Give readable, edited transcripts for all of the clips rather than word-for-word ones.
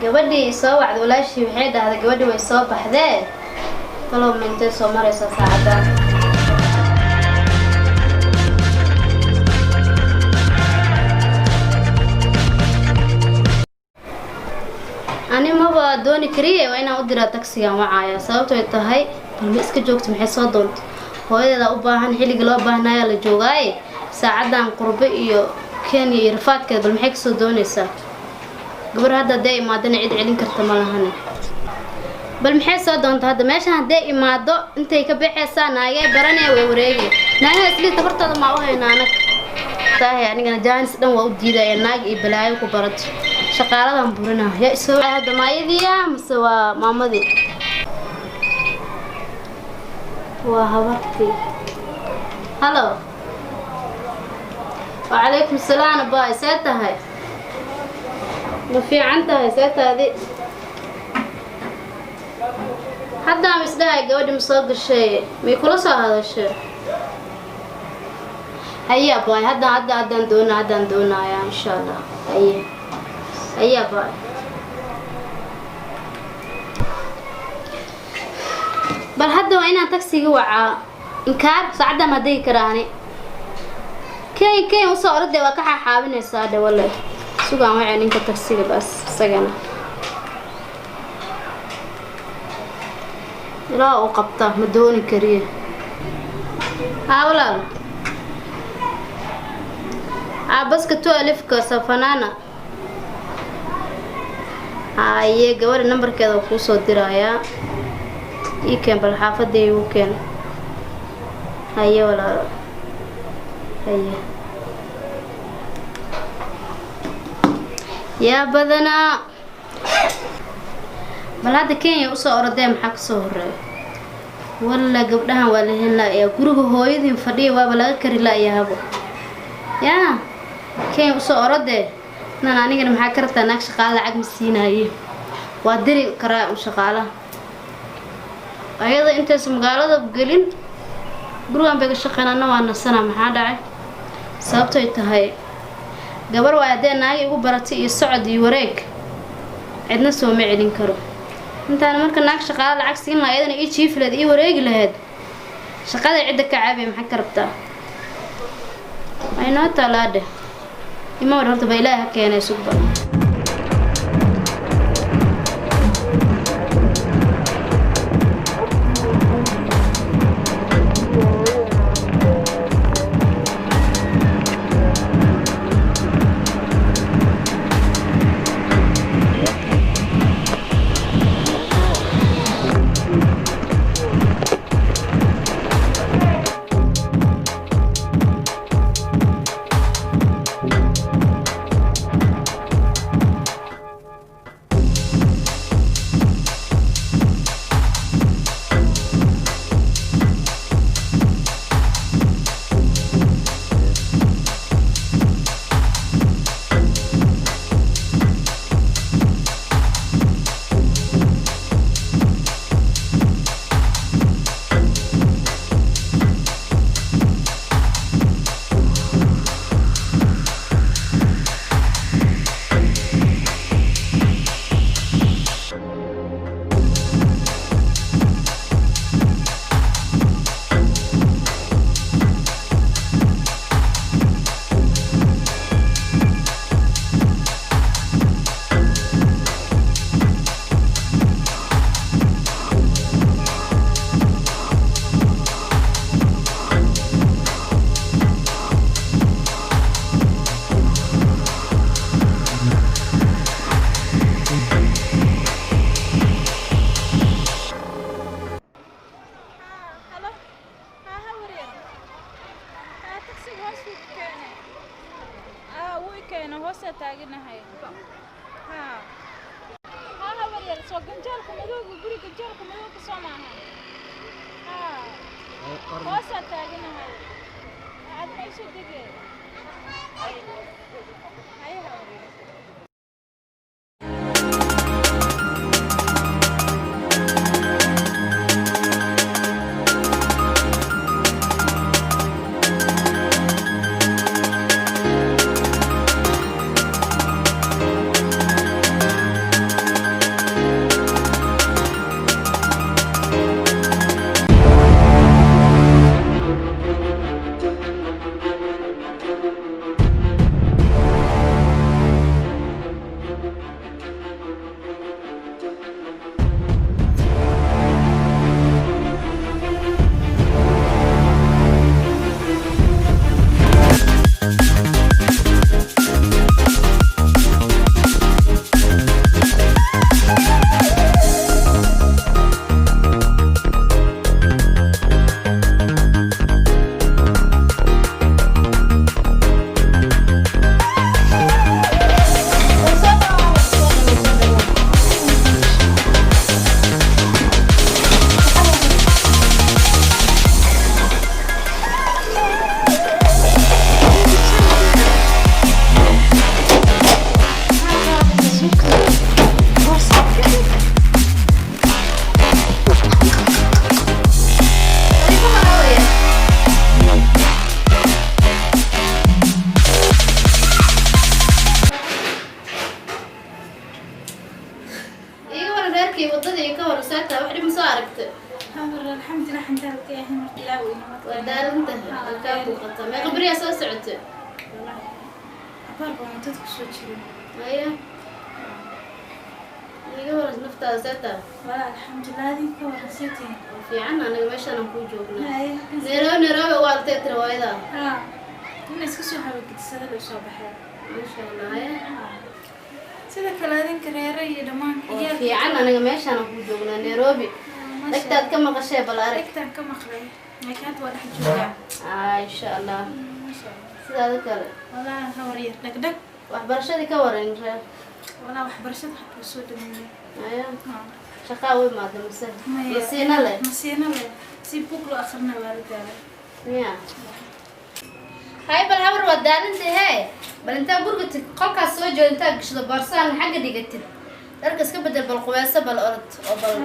Gabadhii soo wacda walaashii waxay dhahday gabadhii way soo baxdee, talow ma intee soo maraysaa saacaddan? Ani maba dooni kariye, waa inaan u diraa tagsigan wacaaya. Sababtoy tahay, bal ma iska joogto? Maxay soo doonto? Hooyadeeda u baahan, xilliga loo baahnaayaa la joogaaye. Saacaddan qurbe iyo Kenya iyo rafaadkeeda, bal maxay kasoo doonaysaa gabar? Hadda haddee imaadana cid celin karta ma lahane. Bal maxay soo doonta hadda meeshan? Haddee imaado intay ka baxaysaa, naagee baranee, way wareegay naagaha islii. Tabartooda maa u hayna anag tahay? Anigana jaanis dhan waa u diidaya naag iyo balaayo ku barato. Shaqaaladan burina yaa isoo hadda, maayadiya mase waa maamadii? Waa habartii. Halo, wacalaykum salaam abaay, see tahay? Ma fiican tahay? See taadi? Haddaa ma isdhahay gabadhi ma soo gashay, may kula soo hadashay? Haye abaay, hadda hadda haddaan doona, haddaan doonayaa insha Allah. Haye haye abaay. Bal hadda waa inaan tagsiga wacaa. Inkaar saacaddaa maa degi karaa ani? Kenya Kenya usoo orodee, waa ka xaaxaabinaysaa dhe. Wale sugaan wacay ninka tagsiga baas isagana ilaa uu qabta, ma dooni kariye. Haa walaal, haa, baska 12-ka safanana. Haye, gabadha nambarkeeda waa kuu soo dirayaa. Ii keen bal, xaafadda iigu keen. Haye walaalo, haye. Yaa badanaa, bal hadda Kenya usoo orodee, maxaa kasoo horeeya? Walla gabdhahan waa la hen la'yaa. Guriga hooyadiin fadhiya waaba laga kari la'yahabo. Yaa Kenya usoo orodee nan, anigana maxaa ka rabtaa? Naag shaqaala lacag ma siinaaye, waa diri karaa un shaqaalaha. Ayada intaysa magaalada gelin gurigan bay ka shaqeyn, anna waa nasana. Maxaa dhacay? Sababtoy tahay gabar waay, haddee naagi igu baratay iyo socod iyo wareeg, cidna sooma celin karo. Intaana marka naag shaqaala lacag siin lahaa, iyadana ii jiifi lahayd, ii wareegi lahayd, shaqada cidda ka caabaya. Maxaa ka rabtaa? Waa inoo taalaadhe ima war. Horta ba Ilaahi ha keenay, sugba. Halo, haa habaryar, haa, tagsiga hoos buu ku keenay. Haa, wuu i keenay, hoosaa taaganahay. Haa haa habaryar, soo ganjaalka madowga, guri ganjaalka madowga soo maaha? Haa, hoosaa taaganahay. Aad ma isoo degee? Haye habaryar. Ilaa weyne Waa daalantahay, waa kaa muuqata. Meeqa beriyaa soo socotay? Abaar baan wadada kusoo jirin. Haya, iga waran naftaada, see tahay? Walaa alxamdulilah, adinka waran, see tihiin? Waa fiican, anaga meeshaan kuu joognaa. Haye. Nairobi, Nairobi waa altay tiri hooyada. Haa, ina iska soo hawagedisada loo soo baxay. Maasha Allah. Haya. Sida kale adinka reere iyo dhammaan Waa fiican, anaga meeshaan kuu joognaa Nairobi. Dhegtaad ka maqashee, bal arag. Dhegtaan ka maqlay, laakiin hadda waa dhex joogaa. Insha Allah. Maasha Allah. Sidaada kale? Walaa hawaryar dhagdhag. Waxbarashadii ka waran reer? Walaa waxbarashada hadda waa soo dhameeyay. Haya. Haa. Shaqaa u imaada mise? Maya. Masiina leh? Masiina leh, si buug loo akhrina waa la daalay. Miya hay, bal habar waa daalanta hee. Bal intaa guriga tig, qolkaas soo jeeda intaa gashado, boorsaan xagga dhigatid, dharka iska bedel, bal qubayso, bal orod oo bal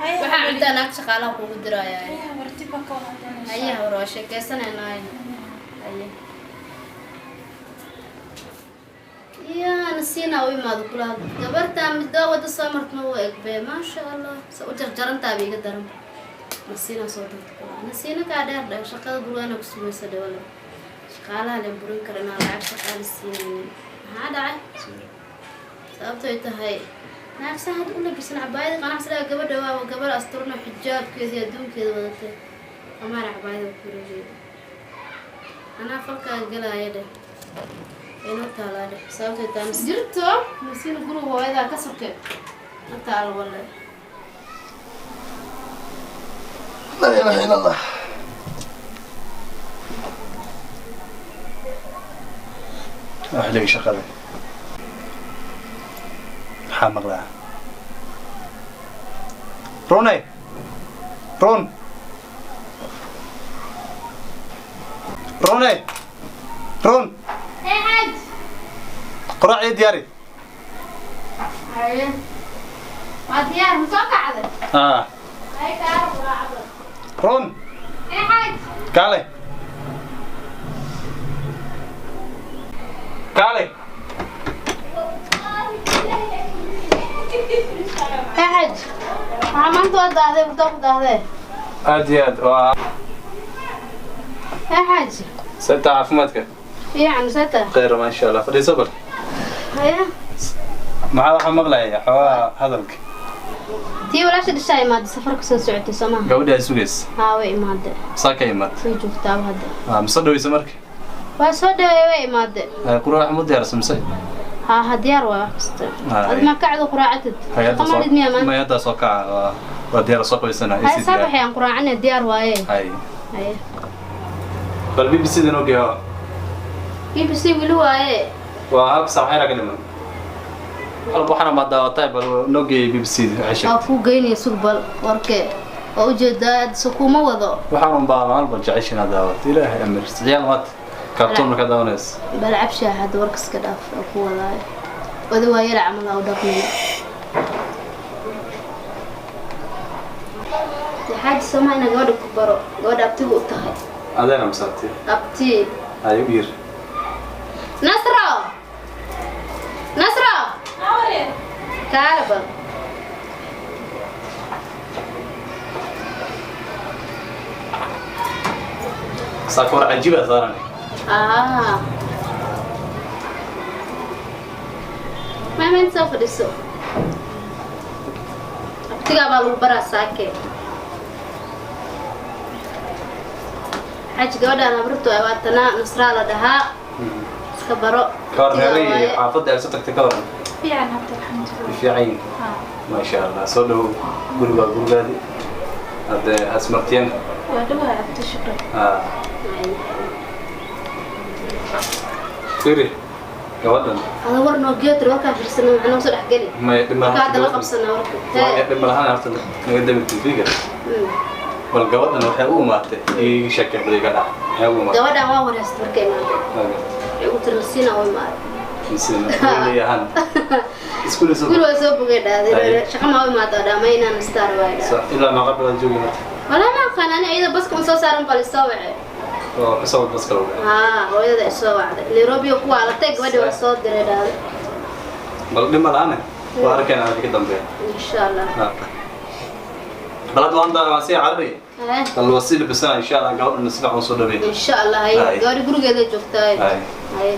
Haye. waxaa cuntaa naag shaqaalaha kuugu diraya. Haye habarti baa ka wada hadlanaysaa. Haye habar, waa sheekeysanaynaa. Haye, ya nasiina u imaado kula gabartaa midoo wada soo martma u egbe. Maasha Allah, sa u jarjarantaaba iga daran. Nasiina soo danta kula nasiina kaa dheer dhe, shaqada gurigana ku sugaysa dhawale shaqaalaha leen burin kara inaan lacag shaqaala siinaynin. Maxaa dhacay? Sababtoy tahay naagsa had u labisan cabaayada qanacsigaa gabadha waaba gabar asturno, xijaabkeeda iyo adduunkeeda wadatay, amaana cabaayada ku wareegay anaa falkaa galaya dheh, inoo taalaa dheh. Sababtoy tahay jirto nasiina guriga hooyadaa ka soke ma taalo walle. Laa ilaaha illa Allah. Waa xilligii shaqada. Maxaa maqlaa? Rune, run, rune, run. Hey xaaj. Quraac ii diyaari. Haye, waa diyaar, ma soo kacday? Ah. Haye, kaara quraacda. Run. Hey xaaj. Kaale, kaale. Hey xaaj, waxaa maanta waa daahday, muddo ku daahday. Aad iyo aad waa. Hey xaaj. Seta caafimaadka? Fiican, seta? Khayr, maasha Allah. Fadhiiso bal. Haye. Maxaa waxaa maqlaya xoogaa hadalka? Tii walaasha dhashaa imaada, safarka soo socotay soo maha? Gabadhi ay sugays? Haa, way imaade. Saa ka imaad? Way joogtaaba hadda. Ah, mise dhaweysa marka? Waa soo dhaweey, way imaade. Quraac ma diyaarsan mise? Haa ha, diyaar waa wax kasta. Hay. Ad ma kacdo quraacatid? Qamalid miyaa maanta? May, hadda soo kaca, waa diyaar, soo qabaysana. Hay, saa baxay aan quraacane, diyaar waaye. Hay. Haye. Bal BBC da noo geeyo. BBC weli waaye. Waa hal saac xayra ka dhiman hal waxaana ma daawatay. Bal noo geeyay BBC da waxay Waa sheegtay. Kuu geynaya, sug bal warkee waa ujeedaa se kuma wado. Waxaan un baa maalba jecesha inaad daawato, Ilaahay amir ciyaal maad kartoon markaa daawanaysa. Bal cabshaa hadda, warka iska dhaaf oo ku wadaayo wada waayela camal ha u dhaqmina. Xaaji somaa ina gabadha ku baro, gabadha abtigu u tahay. Adeena masaabti? Abti. Hay, u yir. Nasro, Nasro. Hawaryar. Kaala bal. Saaka war cajiib aa saaran. Ah, maama inta soo fadhiso, abtigaa baa lagu baraa saake. Xaaji, gabadhaan habrtu ay waatanaa, Nasraa la dhahaa, iska baro. Ka war Abtigaa reeray waaye. Xaafadda ay soo tagtay, ka waran? Fiican habta, alxamdulilah. Fiican yihiin? Haa. Maasha Allah, soo dhowow, guriga waa gurigaadi hadde, hasmartiyeen. Waa dhawahay abti, shukran. Ah, fiiri gabadhan. Ada war noo geetri, warkaa fiirsana, maxaa noo soo dhex geli? May dhib Warkaa hadda la malahan. qabsana warka. Waa dhib malahan horta, naga dami TV-ga. Bal gabadhan waxay u imaatay, iiga sheekay bal, iga dhac, waxay u imaatay. Gabadhaan waa wareystay markay imaatay. Waa gartay. Waxay ugu tiri nasiina u imaaday. Misina weli ahaan iskuul soo Iskuul waa soo bogay dhahday. Ay. Shaqa maa u imaada dhaa, ma inaan star waay dhaa. Ilaa ma qabla joogi marka? Walaa ma aqaan ani, iyada baska un soo saaran bal isoo wacay. Oo kasoo wad baska lagu dhacay. Haa, hooyada isoo wacday, Nairobi oo ku waalatay gabadha waa soo diray dhahday. Bal dhib malaane, waa arkaynaa wixii ka dambeeya. Insha Allah. Ha. Bal hadda waan daa, waan sii carari. Eh. Bal waa sii labisana, insha Allah gabadhana si fiican usoo dhaweyn. Insha Allah, haye. Haye. Gaari gurigeeda joogtaa. Haye. Haye.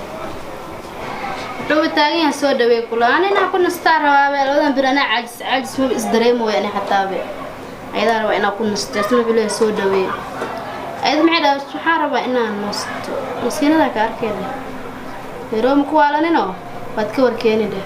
Wuxuuba taagan yahay soo dhaweey kula. Ani inaan ku nastaa rabaabe, labadan bir anaa caajis caajis maba isdareemo way ani xataabe. Ayadaa rabaa inaan ku nasto, isna wuxuu leeyahay soo dhaweey. Ayada maxay dhahay? Waxaan rabaa inaan nasto. Maskiinada ka arkeeda. Nairobi ku waalanino, waad ka warkeeni dheh.